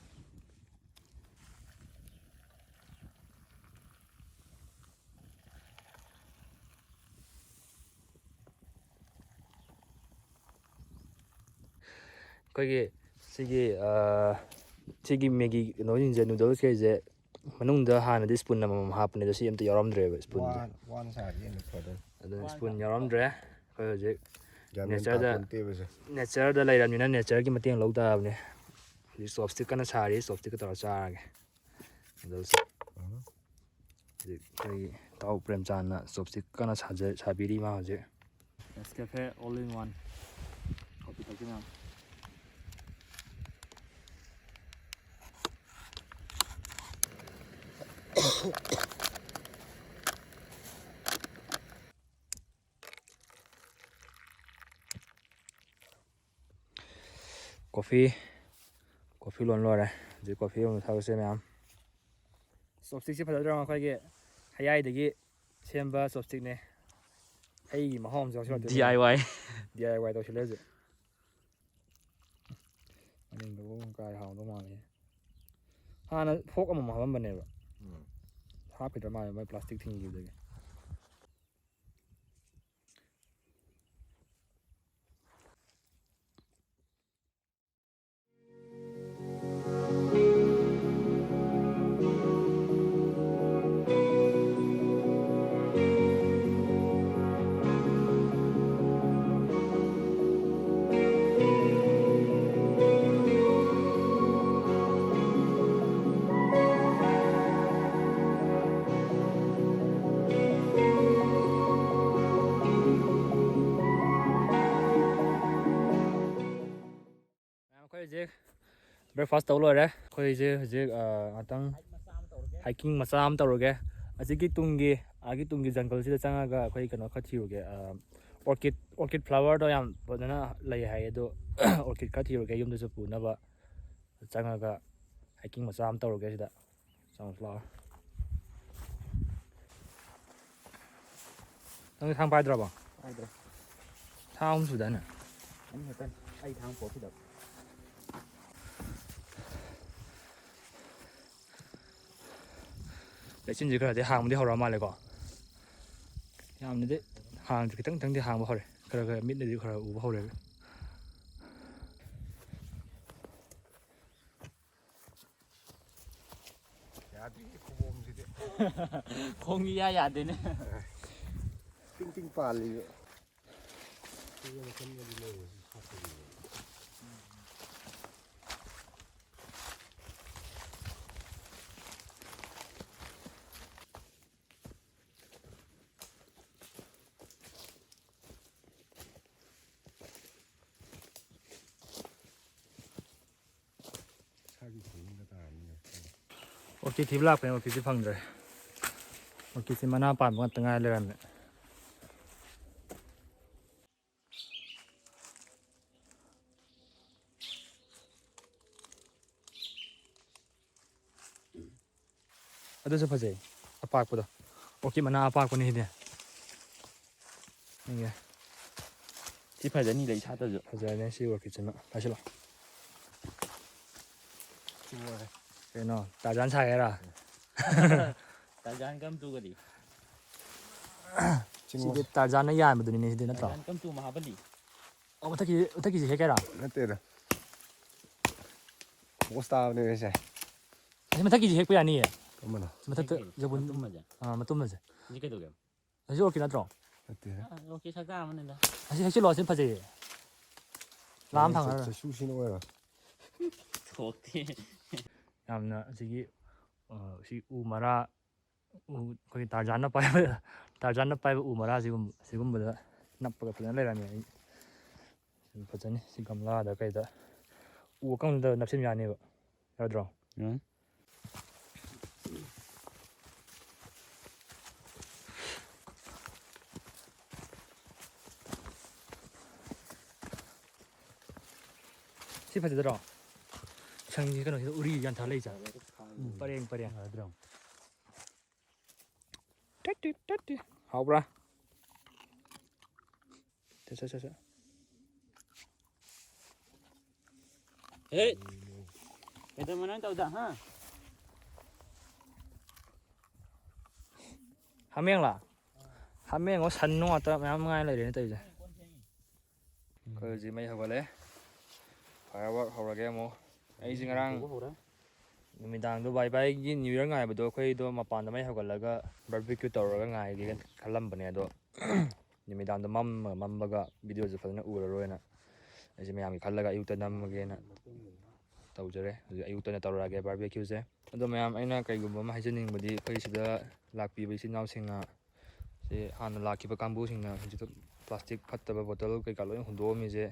ꯑꯩꯈꯣꯏꯒꯤ ꯁꯤꯒꯤ, ꯑ, ꯁꯤꯒꯤ Maggi ꯀꯩꯅꯣꯁꯤꯡꯁꯦ, noodlesꯈꯩꯁꯦ ꯃꯅꯨꯡꯗ ꯍꯥꯟꯅꯗꯤ spoon ꯑꯃꯃꯝ ꯍꯥꯞꯄꯅꯦ, ꯑꯗꯣ ꯁꯤ ꯑꯝꯇ ꯌꯥꯎꯔꯝꯗ꯭ꯔꯦꯕ, spoonꯁꯦ꯫ ꯋꯥꯟ, ꯋꯥꯟ ꯁꯥꯔꯗꯤ ꯑꯃꯨꯛ ꯐꯗꯧꯅꯤ꯫ ꯑꯗꯨꯅ ꯁ꯭ꯄꯨꯟ ꯌꯥꯎꯔꯝꯗ꯭ꯔꯦ꯫ ꯑꯩꯈꯣꯏ ꯍꯧꯖꯤꯛ ꯒ꯭ꯌꯥꯟ ꯃꯦꯟ ꯅꯦꯆꯔꯗ ꯇꯥꯄꯣꯟꯇꯦꯕꯁꯦ꯫ ꯅꯦꯆꯔꯗ ꯂꯩꯔꯕꯅꯤꯅ ꯅꯦꯆꯔꯒꯤ ꯃꯇꯦꯡ ꯂꯧ ꯇꯥꯕꯅꯦ꯫ ꯍꯧꯖꯤꯛ ꯆꯣꯞꯁ꯭ꯇꯤꯛ ꯀꯟꯅ ꯁꯥꯔꯤ, ꯆꯣꯞꯁ꯭ꯇꯤꯛꯀ ꯇꯧꯔ ꯆꯥꯔꯒꯦ꯫ ꯑꯗꯨꯁꯨ ꯍꯧꯖꯤꯛ ꯑꯩꯈꯣꯏꯒꯤ ꯏꯇꯥꯎ ꯄ꯭ꯔꯦꯝꯆꯥꯟꯅ ꯆꯣꯞꯁ꯭ꯇꯤꯛ ꯀꯟꯅ ꯁꯥꯖ- ꯁꯥꯕꯤꯔꯤ ꯃꯥ ꯍꯧꯖꯤꯛ꯫ Nescafe all in one coffee ꯊꯛꯁꯤ ꯃꯌꯥꯝ꯫ Coffee, coffee ꯂꯣꯟ ꯂꯣꯏꯔꯦ꯫ ꯍꯧꯖꯤꯛ coffee ꯑꯃꯨꯛ ꯊꯛꯑꯁꯦ ꯃꯌꯥꯝ꯫ Chopstickꯁꯤ ꯐꯖꯗ꯭ꯔꯣ? ꯑꯩꯈꯣꯏꯒꯤ ꯍꯌꯥꯏꯗꯒꯤ ꯁꯦꯝꯕ chopstickꯅꯦ꯫ ꯍꯩꯒꯤ ꯃꯍꯥꯎ ꯑꯃꯁꯨ ꯌꯥꯎꯁꯤꯜꯂꯛꯇꯣꯏꯅꯦ꯫ D I Y꯫ D I Y ꯇꯧꯁꯤꯜꯂꯦ ꯍꯧꯖꯤꯛ꯫ ꯃꯅꯤꯡꯗ ꯑꯣ ꯀꯥꯏ ꯍꯥꯎꯗꯧ ꯃꯥꯜꯂꯦ꯫ ꯍꯥꯟꯅ fork ꯑꯃꯃꯝ ꯍꯥꯞꯄꯝꯕꯅꯦꯕ꯫ ꯎꯝ꯫ ꯍꯥꯞꯈꯤꯗ꯭ꯔ ꯃꯥꯜꯂꯦ ꯃꯣꯏ plastic ꯊꯤꯡꯈꯤꯕꯗꯒꯤ꯫ ꯃꯌꯥꯝ, ꯑꯩꯈꯣꯏ ꯍꯧꯖꯤꯛ breakfast ꯇꯧ ꯂꯣꯏꯔꯦ꯫ ꯑꯩꯈꯣꯏꯁꯦ ꯍꯧꯖꯤꯛ, ꯑ, ꯉꯥꯛꯇꯪ hiking ꯃꯆꯥ ꯑꯃ ꯇꯧꯔꯨꯒꯦ꯫ ꯑꯁꯤꯒꯤ ꯇꯨꯡꯒꯤ, ꯑꯥꯒꯤ ꯇꯨꯡꯒꯤ jungleꯁꯤꯗ ꯆꯪꯉꯒ ꯑꯩꯈꯣꯏ ꯀꯩꯅꯣ ꯈꯔ ꯊꯤꯔꯨꯒꯦ꯫ ꯑ, orchid, orchid flowerꯗꯣ ꯌꯥꯝ ꯐꯖꯅ ꯂꯩ ꯍꯥꯏ, ꯑꯗꯣ orchid ꯈꯔ ꯊꯤꯔꯨꯒꯦ ꯌꯨꯝꯗꯁꯨ ꯄꯨꯅꯕ꯫ ꯆꯪꯉꯒ hiking ꯃꯆꯥ ꯑꯃ ꯇꯧꯔꯨꯒꯦ ꯁꯤꯗ꯫ ꯆꯪꯉꯨꯁꯤ ꯂꯥꯛꯑꯣ꯫ ꯅꯪꯗꯤ ꯊꯥꯡ ꯄꯥꯏꯗ꯭ꯔꯕꯣ? ꯄꯥꯏꯗ꯭ꯔꯦ꯫ ꯊꯥꯡ ꯑꯍꯨꯝ ꯁꯨꯗꯥꯏꯅꯦ? ꯑꯅꯤ ꯈꯛꯇꯅꯤ꯫ ꯑꯩ ꯊꯥꯡ ꯄꯣꯛꯈꯤꯗꯕ꯫ ꯂꯩꯆꯤꯟꯁꯦ ꯈꯔꯗꯤ ꯍꯥꯡꯕꯗꯤ ꯍꯧꯔ ꯃꯥꯜꯂꯦꯀꯣ꯫ ꯌꯥꯝꯅꯗꯤ ꯍꯥꯡꯗ꯭ꯔꯤ, ꯈꯤꯇꯪ ꯈꯤꯇꯪꯗꯤ ꯍꯥꯡꯕ ꯍꯧꯔꯦ꯫ ꯈꯔ ꯈꯔ ꯃꯤꯠꯅꯗꯤ ꯈꯔ ꯎꯕ ꯍꯧꯔꯦꯕ꯫ ꯌꯥꯗ꯭ꯔꯤ ꯈꯨꯕꯣꯝꯁꯤꯗꯤ꯫ ꯈꯣꯡ ꯏꯌꯥ ꯌꯥꯗꯦꯅꯦ꯫ ꯇꯤꯡ ꯇꯤꯡ ꯄꯥꯜꯂꯤꯕ꯫ ꯏꯁꯥꯒꯤ ꯈꯨꯅꯤꯡꯗ ꯇꯥꯔꯝꯅꯤꯅꯦ꯫ ꯑꯣꯔꯀꯤꯠ ꯊꯤꯕ ꯂꯥꯛꯄꯅꯦ, ꯑꯣꯔꯀꯤꯠꯁꯦ ꯐꯪꯗ꯭ꯔꯦ꯫ ꯑꯣꯔꯀꯤꯠꯁꯦ ꯃꯅꯥ ꯄꯥꯟꯕ ꯉꯥꯛꯇ ꯉꯥꯏ ꯂꯩꯔꯝꯃꯦ꯫ ꯑꯗꯨꯁꯨ ꯐꯖꯩ, ꯑꯄꯥꯛꯄꯗꯣ꯫ ꯑꯣꯔꯀꯤꯠ ꯃꯅꯥ ꯑꯄꯥꯛꯄꯅꯤ ꯁꯤꯗꯤ꯫ ꯌꯦꯡꯒꯦ꯫ ꯁꯤ ꯐꯖꯅꯤ, ꯂꯩ ꯁꯥꯠꯇꯁꯨ꯫ ꯐꯖꯔꯅꯤ ꯁꯤ ꯑꯣꯔꯀꯤꯠꯁꯤꯃ꯫ ꯄꯥꯏꯁꯤꯜꯂꯣ꯫ ꯁꯤ ꯂꯣꯏꯔꯦ꯫ ꯀꯩꯅꯣ, ꯇꯥꯔꯖꯥꯟ ꯁꯥꯒꯦꯔꯥ? ꯇꯥꯔꯖꯥꯟ ꯀꯝ ꯇꯨꯒꯗꯤ꯫ ꯁꯤꯗꯤ ꯇꯥꯔꯖꯥꯟꯅ ꯌꯥꯟꯕꯗꯨꯅꯤꯅꯦ ꯁꯤꯗꯤ, ꯅꯠꯇ꯭ꯔꯣ? ꯇꯥꯔꯖꯥꯟ ꯀꯝ ꯇꯨ ꯃꯍꯥꯕꯂꯤ꯫ ꯑꯣ, ꯃꯊꯛꯀꯤ, ꯃꯊꯛꯀꯤꯁꯦ ꯍꯦꯛꯀꯦꯔꯥ? ꯅꯠꯇꯦꯗ꯫ ꯄꯣꯁ ꯇꯥꯕꯅꯦ ꯁꯦ꯫ ꯑꯁꯤ ꯃꯊꯛꯀꯤꯁꯦ ꯍꯦꯛꯄ ꯌꯥꯅꯤꯌꯦ꯫ ꯀꯔꯝꯕꯅꯣ? ꯃꯊꯛꯇ ꯍꯦꯛꯀꯦ꯫ ꯌꯧꯕꯟ-, ꯃꯇꯨꯝ ꯑꯃꯁꯦ꯫ ꯑꯥ, ꯃꯇꯨꯝ ꯑꯃꯁꯦ꯫ ꯁꯤ ꯀꯩꯗꯧꯒꯦ? ꯑꯁꯤ ꯑꯣꯔꯀꯤꯠ ꯅꯠꯇ꯭ꯔꯣ? ꯅꯠꯇꯦꯗ꯫ ꯑꯥ, ꯑꯣꯔꯀꯤꯠ ꯁꯛꯇꯥ ꯑꯃꯅꯤꯗ꯫ ꯑꯁꯤ ꯍꯦꯛꯆꯤꯜꯂꯣ, ꯑꯁꯤ ꯐꯖꯩꯌꯦ꯫ ꯂꯥꯝ ꯐꯪꯉꯔꯣꯏ꯫ ꯆꯩꯁꯨꯁꯤꯅ ꯑꯣꯏꯔꯣ꯫ ꯊꯣꯛꯇꯦ꯫ ꯌꯥꯝꯅ ꯑꯁꯤꯒꯤ, ꯑ, ꯁꯤ ꯎ ꯃꯔꯥ, ꯎ, ꯑꯩꯈꯣꯏꯒꯤ ꯇꯥꯔꯖꯥꯟꯅ ꯄꯥꯏꯕ, ꯇꯥꯔꯖꯥꯟꯅ ꯄꯥꯏꯕ ꯎ ꯃꯔꯥ ꯁꯤꯒꯨꯝ-, ꯁꯤꯒꯨꯝꯕꯗ ꯅꯞꯄꯒ ꯐꯖꯅ ꯂꯩꯔꯝꯃꯦ꯫ ꯑꯩ ꯐꯖꯅꯤ꯫ ꯁꯤ ꯒꯝꯂꯥꯗ ꯀꯩꯗ ꯎ ꯑꯀꯪꯕꯗ ꯅꯞꯁꯤꯟ ꯌꯥꯅꯦꯕ꯫ ꯌꯥꯗ꯭ꯔꯣ? ꯎꯝ꯫ ꯁꯤ ꯐꯖꯗ꯭ꯔꯣ? ꯁꯪꯁꯤ ꯀꯩꯅꯣꯁꯤꯗ ꯎꯔꯤ ꯌꯥꯟꯊꯥ ꯂꯩ ꯖꯥꯠ꯫ ꯎꯝ, ꯄꯔꯦꯡ ꯄꯔꯦꯡ꯫ ꯌꯥꯗ꯭ꯔꯣ? ꯇꯠ ꯇꯤꯠ, ꯇꯠ ꯇꯤꯠ꯫ ꯍꯥꯎꯕ꯭ꯔꯥ? ꯁꯦ, ꯁꯦ, ꯁꯦ, ꯁꯦ꯫ ꯍꯦ! ꯀꯩꯗꯧꯕ ꯅꯪ ꯇꯧꯗ, ꯍꯥ? ꯍꯥꯃꯦꯡꯂꯥ? ꯍꯥꯃꯦꯡꯂꯣ, ꯁꯟ ꯅꯨꯡ ꯉꯥꯛꯇ ꯃꯌꯥꯝ ꯉꯥꯏ ꯂꯩꯔꯦꯅꯦ ꯇꯧꯔꯤꯁꯦ꯫ ꯑꯩꯈꯣꯏ ꯍꯧꯖꯤꯛ ꯃꯩ ꯍꯧꯒꯠꯂꯦ꯫ Firework ꯍꯧꯔꯒꯦ ꯑꯃꯨꯛ꯫ ꯑꯩꯁꯦ ꯉꯔꯥꯡ ꯍꯧꯕ ꯍꯧꯔꯦ꯫ ꯅꯨꯃꯤꯗꯥꯡꯗꯣ ꯕꯥꯏ ꯕꯥꯏꯒꯤ New Year ꯉꯥꯏꯕꯗꯣ ꯑꯩꯈꯣꯏꯗꯣ ꯃꯄꯥꯟꯗ ꯃꯩ ꯍꯧꯒꯠꯂꯒ barbecue ꯇꯧꯔꯒ ꯉꯥꯏꯒꯦꯅ ꯈꯜꯂꯝꯕꯅꯦ, ꯑꯗꯣ ꯅꯨꯃꯤꯗꯥꯡꯗ ꯃꯝꯃꯒ ꯃꯝꯕꯒ ꯚꯤꯗꯤꯑꯣꯁꯦ ꯐꯖꯅ ꯎꯔꯔꯣꯏꯅ ꯑꯩꯁꯦ ꯃꯌꯥꯝꯒꯤ ꯈꯜꯂꯒ ꯑꯌꯨꯛꯇ ꯅꯝꯃꯒꯦꯅ ꯇꯧꯖꯔꯦ꯫ ꯍꯧꯖꯤꯛ ꯑꯌꯨꯛꯇ ꯑꯣꯏꯅ ꯇꯧꯔꯛꯑꯒꯦ ꯕꯥꯔꯕꯤꯀ꯭ꯌꯨꯁꯦ꯫ ꯑꯗꯣ ꯃꯌꯥꯝ, ꯑꯩꯅ ꯀꯩꯒꯨꯝꯕ ꯑꯃ ꯍꯥꯏꯖꯅꯤꯡꯕꯗꯤ, ꯑꯩꯈꯣꯏ ꯁꯤꯗ ꯂꯥꯛꯄꯤꯕ ꯏꯆꯤꯟ ꯏꯅꯥꯎꯁꯤꯡꯅ, ꯁꯤ ꯍꯥꯟꯅ ꯂꯥꯛꯈꯤꯕ ꯀꯥꯡꯕꯨꯁꯤꯡꯅ ꯍꯧꯖꯤꯛꯇ ꯄ꯭ꯂꯥꯁꯇꯤꯛ ꯐꯠꯇꯕ ꯕꯣꯇꯜ ꯀꯩꯀꯥ ꯂꯣꯏ ꯍꯨꯟꯗꯣꯛꯑꯝꯃꯤꯁꯦ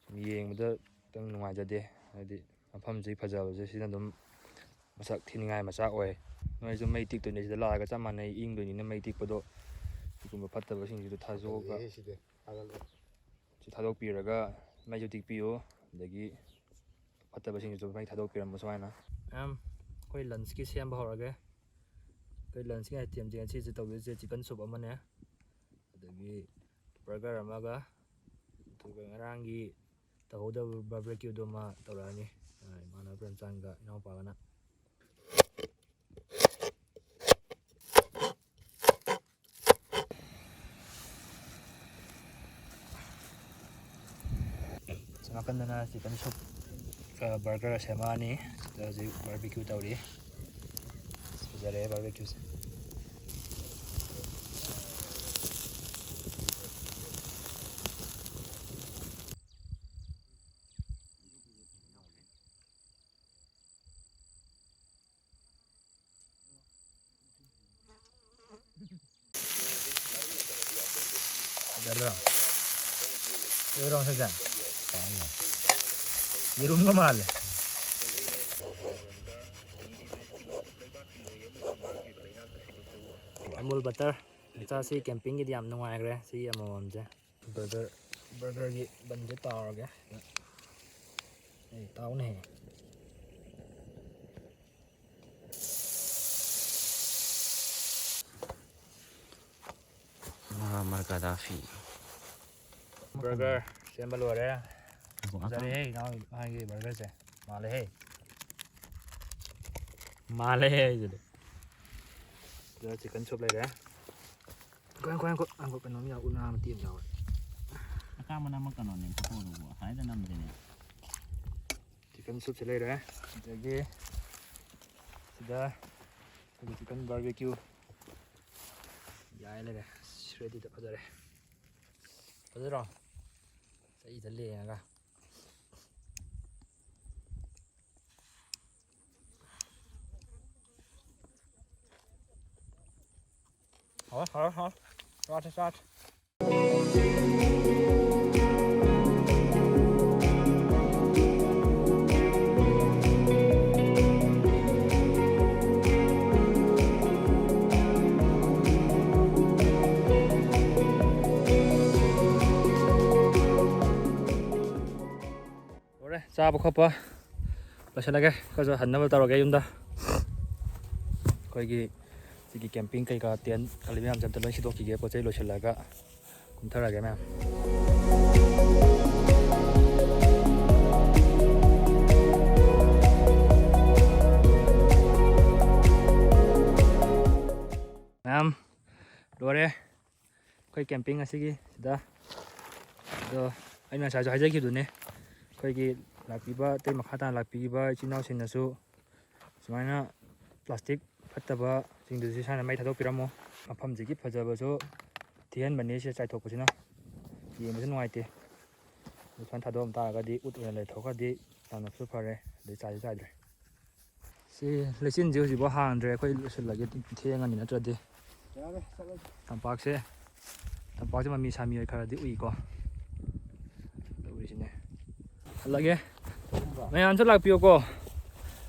ꯁꯨꯝ ꯌꯦꯡꯕꯗ ꯈꯤꯇꯪ ꯅꯨꯡꯉꯥꯏꯖꯗꯦ꯫ ꯍꯥꯏꯗꯤ ꯃꯐꯝꯁꯤ ꯐꯖꯕꯁꯦ ꯁꯤꯅ ꯑꯗꯨꯝ ꯃꯁꯛ ꯊꯤꯅꯤꯡꯉꯥꯏ ꯃꯆꯥꯛ ꯑꯣꯏ꯫ ꯅꯣꯏꯁꯨ ꯃꯩ ꯇꯤꯛꯇꯣꯏꯅꯦ, ꯁꯤꯗ ꯂꯥꯛꯑꯒ ꯆꯞ ꯃꯥꯟꯅꯩ, ꯏꯪꯗꯣꯏꯅꯤꯅ ꯃꯩ ꯇꯤꯛꯄꯗꯣ꯫ ꯁꯤꯒꯨꯝꯕ ꯐꯠꯇꯕꯁꯤꯡꯁꯤꯗ ꯊꯥꯗꯣꯛꯑꯒ, ꯐꯖꯩꯌꯦ ꯁꯤꯗꯤ꯫ ꯊꯥꯒꯠꯂꯦ꯫ ꯁꯤ ꯊꯥꯗꯣꯛꯄꯤꯔꯒ ꯃꯩꯁꯨ ꯇꯤꯛꯄꯤꯌꯨ, ꯑꯗꯒꯤ ꯐꯠꯇꯕꯁꯤꯡꯁꯤꯁꯨ ꯃꯩ ꯊꯥꯗꯣꯛꯄꯤꯔꯝꯃꯨ ꯁꯨꯃꯥꯏꯅ꯫ ꯃꯌꯥꯝ, ꯑꯩꯈꯣꯏ ꯂꯟꯁꯀꯤ ꯁꯦꯝꯕ ꯍꯧꯔꯒꯦ꯫ ꯑꯩꯈꯣꯏ ꯂꯟꯁꯀꯤ ꯑꯥꯏꯇꯦꯝꯁꯦ ꯉꯁꯤꯁꯦ ꯇꯧꯗꯣꯏꯁꯦ ꯆꯤꯛꯀꯟ ꯁꯨꯞ ꯑꯃꯅꯦ, ꯑꯗꯒꯤ ꯕꯔꯒꯔ ꯑꯃꯒ, ꯑꯗꯨꯒ ꯉꯔꯥꯡꯒꯤ ꯇꯧꯍꯧꯗꯕ ꯕꯥꯔꯕꯤꯀ꯭ꯌꯨꯗꯨꯃ ꯇꯧꯔꯛꯑꯅꯤ, ꯑ, ꯏꯃꯥꯟꯅꯕ ꯄ꯭ꯔꯦꯝꯆꯥꯟꯒ ꯏꯅꯥꯎꯄꯥꯒꯅ꯫ ꯁꯣꯝ ꯅꯥꯀꯟꯗꯅ ꯆꯤꯛꯀꯟ ꯁꯨꯞ, ꯑ, ꯕꯔꯒꯔ ꯁꯦꯝꯃꯛꯑꯅꯤ꯫ ꯁꯤꯗ ꯍꯧꯖꯤꯛ ꯕꯥꯔꯕꯤꯀ꯭ꯌꯨ ꯇꯧꯔꯤ꯫ ꯐꯖꯔꯦ ꯕꯥꯔꯕꯤꯀ꯭ꯌꯨꯁꯦ꯫ ꯐꯖꯗ꯭ꯔꯣ? ꯐꯖꯗ꯭ꯔꯣ ꯉꯁꯤꯁꯦ? ꯌꯦꯔꯨꯝꯒ ꯃꯥꯜꯂꯦ꯫ ꯑꯃꯨꯜ ꯕꯇꯔ꯫ ꯃꯆꯥꯁꯤ ꯀꯦꯝꯄꯤꯡꯒꯤꯗꯤ ꯌꯥꯝ ꯅꯨꯡꯉꯥꯏꯈ꯭ꯔꯦ ꯁꯤ ꯑꯃꯃꯝꯁꯦ꯫ ꯕꯔꯒꯔ, ꯕꯔꯒꯔꯒꯤ ꯕꯟꯁꯦ ꯇꯥꯎꯔꯒꯦ꯫ ꯑꯦ, ꯇꯥꯎꯅꯦꯍꯦ꯫ ꯃꯨꯍꯝꯃꯗ ꯀꯗꯥꯐꯤ꯫ ꯕꯔꯒꯔ ꯁꯦꯝꯕ ꯂꯣꯏꯔꯦ꯫ ꯉꯥꯏꯈꯣ, ꯐꯖꯔꯦꯍꯦ, ꯏꯅꯥꯎ ꯃꯥꯒꯤ ꯕꯔꯒꯔꯁꯦ꯫ ꯃꯥꯜꯂꯦꯍꯦ꯫ ꯃꯥꯜꯂꯦꯍꯦ ꯑꯩꯁꯤꯗꯤ꯫ ꯑꯗꯨꯒ ꯆꯤꯛꯀꯟ ꯁꯨꯞ ꯂꯩꯔꯦ꯫ ꯉꯥꯏꯈꯣ, ꯉꯥꯏꯈꯣ, ꯉꯥꯏꯈꯣ, ꯉꯥꯏꯈꯣ, ꯀꯩꯅꯣꯝ ꯌꯥꯎ-, ꯎꯅꯥ ꯃꯇꯦꯛ ꯑꯃ ꯌꯥꯎꯔꯦ꯫ ꯑꯀꯥꯝꯕ ꯅꯝꯃ ꯀꯩꯅꯣꯅꯦ ꯐꯣꯇꯣꯗꯨꯕꯨ, ꯍꯥꯏꯗ ꯅꯝꯗꯦꯅꯦ꯫ ꯆꯤꯛꯀꯟ ꯁꯨꯞꯁꯦ ꯂꯩꯔꯦ꯫ ꯑꯗꯒꯤ ꯁꯤꯗ ꯑꯩꯈꯣꯏꯒꯤ ꯆꯤꯛꯀꯟ ꯕꯥꯔꯕꯤꯀ꯭ꯌꯨ ꯌꯥꯏ ꯂꯩꯔꯦ꯫ ꯔꯦꯗꯤꯗ ꯐꯖꯔꯦ꯫ ꯐꯖꯗ꯭ꯔꯣ? ꯆꯍꯤꯗ ꯂꯦꯡꯉꯒ꯫ ꯍꯥꯎꯔꯦ, ꯍꯥꯎꯔꯦ, ꯍꯥꯎꯔꯦ꯫ ꯆꯥꯁꯦ, ꯆꯥꯁꯦ꯫ ꯂꯣꯏꯔꯦ ꯆꯥꯕ ꯈꯣꯠꯄ ꯂꯣꯏꯁꯤꯜꯂꯒꯦ꯫ ꯈꯔꯁꯨ ꯍꯟꯅꯕ ꯇꯧꯔꯒꯦ ꯌꯨꯝꯗ꯫ ꯑꯩꯈꯣꯏꯒꯤ ꯁꯤꯒꯤ ꯀꯦꯝꯄꯤꯡ ꯀꯩꯀꯥ ꯇꯦꯟ ꯈꯜꯂꯤ ꯃꯌꯥꯝꯁꯦ ꯑꯝꯇ ꯂꯣꯏ ꯁꯤꯗꯣꯛꯈꯤꯒꯦ, ꯄꯣꯠ ꯆꯩ ꯂꯣꯏꯁꯤꯜꯂꯒ ꯀꯨꯝꯊꯔꯒꯦ ꯃꯌꯥꯝ꯫ ꯃꯌꯥꯝ ꯂꯣꯏꯔꯦ ꯑꯩꯈꯣꯏ ꯀꯦꯝꯄꯤꯡ ꯑꯁꯤꯒꯤ ꯁꯤꯗ꯫ ꯑꯗꯣ ꯑꯩꯅ ꯉꯁꯥꯏꯁꯨ ꯍꯥꯏꯖꯈꯤꯕꯗꯨꯅꯦ, ꯑꯩꯈꯣꯏꯒꯤ ꯂꯥꯛꯄꯤꯕ, ꯑꯇꯩ ꯃꯈꯥ ꯇꯥꯅ ꯂꯥꯛꯄꯤꯈꯤꯕ ꯏꯆꯤꯟ ꯏꯅꯥꯎꯁꯤꯡꯅꯁꯨ ꯁꯨꯃꯥꯏꯅ ꯄ꯭ꯂꯥꯁꯇꯤꯛ ꯐꯠꯇꯕꯁꯤꯡꯗꯨꯁꯨ ꯁꯨꯃꯥꯏꯅ ꯃꯩ ꯊꯥꯗꯣꯛꯄꯤꯔꯝꯃꯣ꯫ ꯃꯐꯝꯁꯤꯒꯤ ꯐꯖꯕꯁꯨ ꯊꯤꯍꯟꯕꯅꯤ ꯁꯤꯗ ꯆꯥꯏꯊꯣꯛꯄꯁꯤꯅ꯫ ꯌꯦꯡꯕꯁꯨ ꯅꯨꯡꯉꯥꯏꯇꯦ꯫ ꯑꯗꯨ ꯁꯨꯃꯥꯏꯅ ꯊꯥꯗꯣꯛꯑꯝ ꯇꯥꯔꯒꯗꯤ, ꯎꯠ ꯑꯣꯏꯅ ꯂꯩꯊꯣꯛꯈ꯭ꯔꯗꯤ ꯌꯥꯝꯅꯁꯨ ꯐꯔꯦ, ꯑꯗꯩ ꯆꯥꯏꯁꯨ ꯆꯥꯏꯗ꯭ꯔꯦ꯫ ꯁꯤ ꯂꯩꯆꯤꯟꯁꯤ ꯍꯧꯖꯤꯛꯐꯥꯎ ꯍꯥꯡꯗ꯭ꯔꯦ, ꯑꯩꯈꯣꯏ ꯂꯣꯏꯁꯤꯜꯂꯒꯦ, ꯊꯦꯡꯉꯅꯤ ꯅꯠꯇ꯭ꯔꯗꯤ꯫ ꯌꯥꯔꯦ, ꯆꯠꯂꯁꯤ꯫ ꯇꯝꯄꯥꯛꯁꯦ, ꯇꯝꯄꯥꯛꯁꯦ ꯃꯃꯤ ꯁꯥꯃꯤ ꯑꯣꯏ ꯈꯔꯗꯤ ꯎꯏꯀꯣ꯫ ꯑꯗꯨ ꯎꯔꯤꯁꯤꯅꯦ꯫ ꯍꯜꯂꯒꯦ꯫ ꯃꯌꯥꯝꯁꯨ ꯂꯥꯛꯄꯤꯌꯨꯀꯣ꯫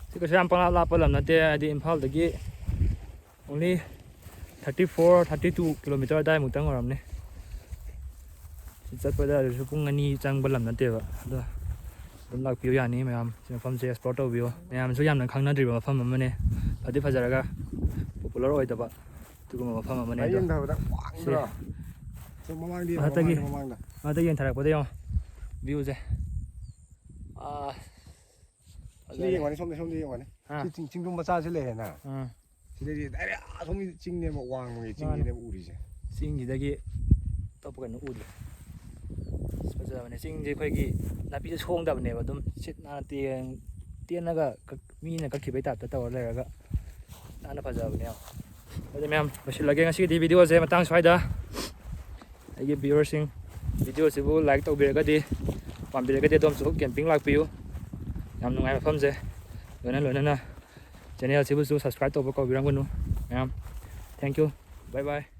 ꯁꯤ ꯀꯩꯁꯨ ꯌꯥꯝ ꯄꯪꯂꯥꯞ ꯂꯥꯞꯄ ꯂꯝ ꯅꯠꯇꯦ, ꯍꯥꯏꯗꯤ ꯏꯝꯐꯥꯜꯗꯒꯤ only thirty four, thirty two kilometer ꯑꯗꯥꯏꯃꯨꯛꯇꯪ ꯑꯣꯏꯔꯝꯅꯤ꯫ ꯁꯤ ꯆꯠꯄꯗ ꯑꯗꯨꯁꯨ ꯄꯨꯡ ꯑꯅꯤ ꯆꯪꯕ ꯂꯝ ꯅꯠꯇꯦꯕ꯫ ꯑꯗꯣ ꯑꯗꯨꯝ ꯂꯥꯛꯄꯤꯌꯨ, ꯌꯥꯅꯤ ꯃꯌꯥꯝ꯫ ꯁꯤ ꯃꯐꯝꯁꯦ explore ꯇꯧꯕꯤꯌꯨ꯫ ꯃꯌꯥꯝꯁꯨ ꯌꯥꯝꯅ ꯈꯪꯅꯗ꯭ꯔꯤꯕ ꯃꯐꯝ ꯑꯃꯅꯦ꯫ ꯐꯗꯤ ꯐꯖꯔꯒ popular ꯑꯣꯏꯗꯕ ꯑꯗꯨꯒꯨꯝꯕ ꯃꯐꯝ ꯑꯃꯅꯦ꯫ ꯃꯔꯤ ꯑꯗꯣ ꯌꯦꯡꯊꯕꯗ ꯁꯤ ꯋꯥꯡꯗ꯭ꯔꯣ? ꯁꯨꯝ ꯃꯃꯥꯡꯗ ꯌꯦꯡꯉꯣ, ꯃꯊꯛꯇꯒꯤ, ꯃꯃꯥꯡꯗ, ꯃꯃꯥꯡꯗ꯫ ꯃꯊꯛꯇ ꯌꯦꯡꯊꯔꯛꯄꯗ ꯌꯦꯡꯉꯣ, view ꯁꯦ꯫ ꯑꯥ, ꯁꯤꯗ ꯐꯖꯔꯦ꯫ ꯌꯦꯡꯉꯣꯅꯦ, ꯁꯣꯝꯗ, ꯁꯣꯝꯗ ꯌꯦꯡꯉꯣꯅꯦ꯫ ꯑꯥ꯫ ꯁꯤ ꯆꯤꯡ, ꯆꯤꯡꯗꯨꯝ ꯃꯆꯥꯁꯤ ꯂꯩꯔꯦꯅ꯫ ꯑꯥ꯫ ꯁꯤꯗꯩꯗꯤ direct ꯑꯁꯣꯝꯒꯤ ꯆꯤꯡꯅꯦꯕ, ꯋꯥꯡꯃꯒꯤ ꯃꯥꯅꯦ꯫ ꯆꯤꯡꯁꯤꯅꯦꯕ ꯎꯔꯤꯁꯦ꯫ ꯆꯤꯡꯁꯤꯗꯒꯤ ꯑꯇꯣꯞꯄ ꯀꯩꯅꯣ ꯎꯗ꯭ꯔꯦ꯫ ꯑꯁ, ꯐꯖꯕꯅꯦ꯫ ꯆꯤꯡꯁꯦ ꯑꯩꯈꯣꯏꯒꯤ ꯅꯥꯄꯤꯁꯦ ꯁꯣꯡꯗꯕꯅꯦꯕ, ꯑꯗꯨꯝ ꯁꯤꯠ ꯅꯥꯟꯅ ꯇꯦꯟ-, ꯇꯦꯟꯅꯒ ꯀꯛ-, ꯃꯤꯅ ꯀꯛꯈꯤꯕꯩ type ꯇ ꯇꯧꯔ ꯂꯩꯔꯒ ꯅꯥꯟꯅ ꯐꯖꯕꯅꯦ ꯌꯥꯝ꯫ ꯑꯗꯨꯗꯤ ꯃꯌꯥꯝ ꯂꯣꯏꯁꯤꯜꯂꯒꯦ ꯉꯁꯤꯒꯤꯗꯤ videoꯁꯦ ꯃꯇꯥꯡ ꯁ꯭ꯋꯥꯏꯗ꯫ ꯑꯩꯒꯤ viewerꯁꯤꯡ, videoꯁꯤꯕꯨ like ꯇꯧꯕꯤꯔꯒꯗꯤ, ꯄꯥꯝꯕꯤꯔꯒꯗꯤ ꯑꯗꯣꯝꯁꯨ camping ꯂꯥꯛꯄꯤꯌꯨ꯫ ꯌꯥꯝ ꯅꯨꯡꯉꯥꯏ ꯃꯐꯝꯁꯦ꯫ ꯂꯣꯏꯅ ꯂꯣꯏꯅꯅ channelꯁꯤꯕꯨꯁꯨ subscribe ꯇꯧꯕ ꯀꯥꯎꯕꯤꯔꯝꯒꯅꯨ ꯃꯌꯥꯝ꯫ Thank you. Bye bye.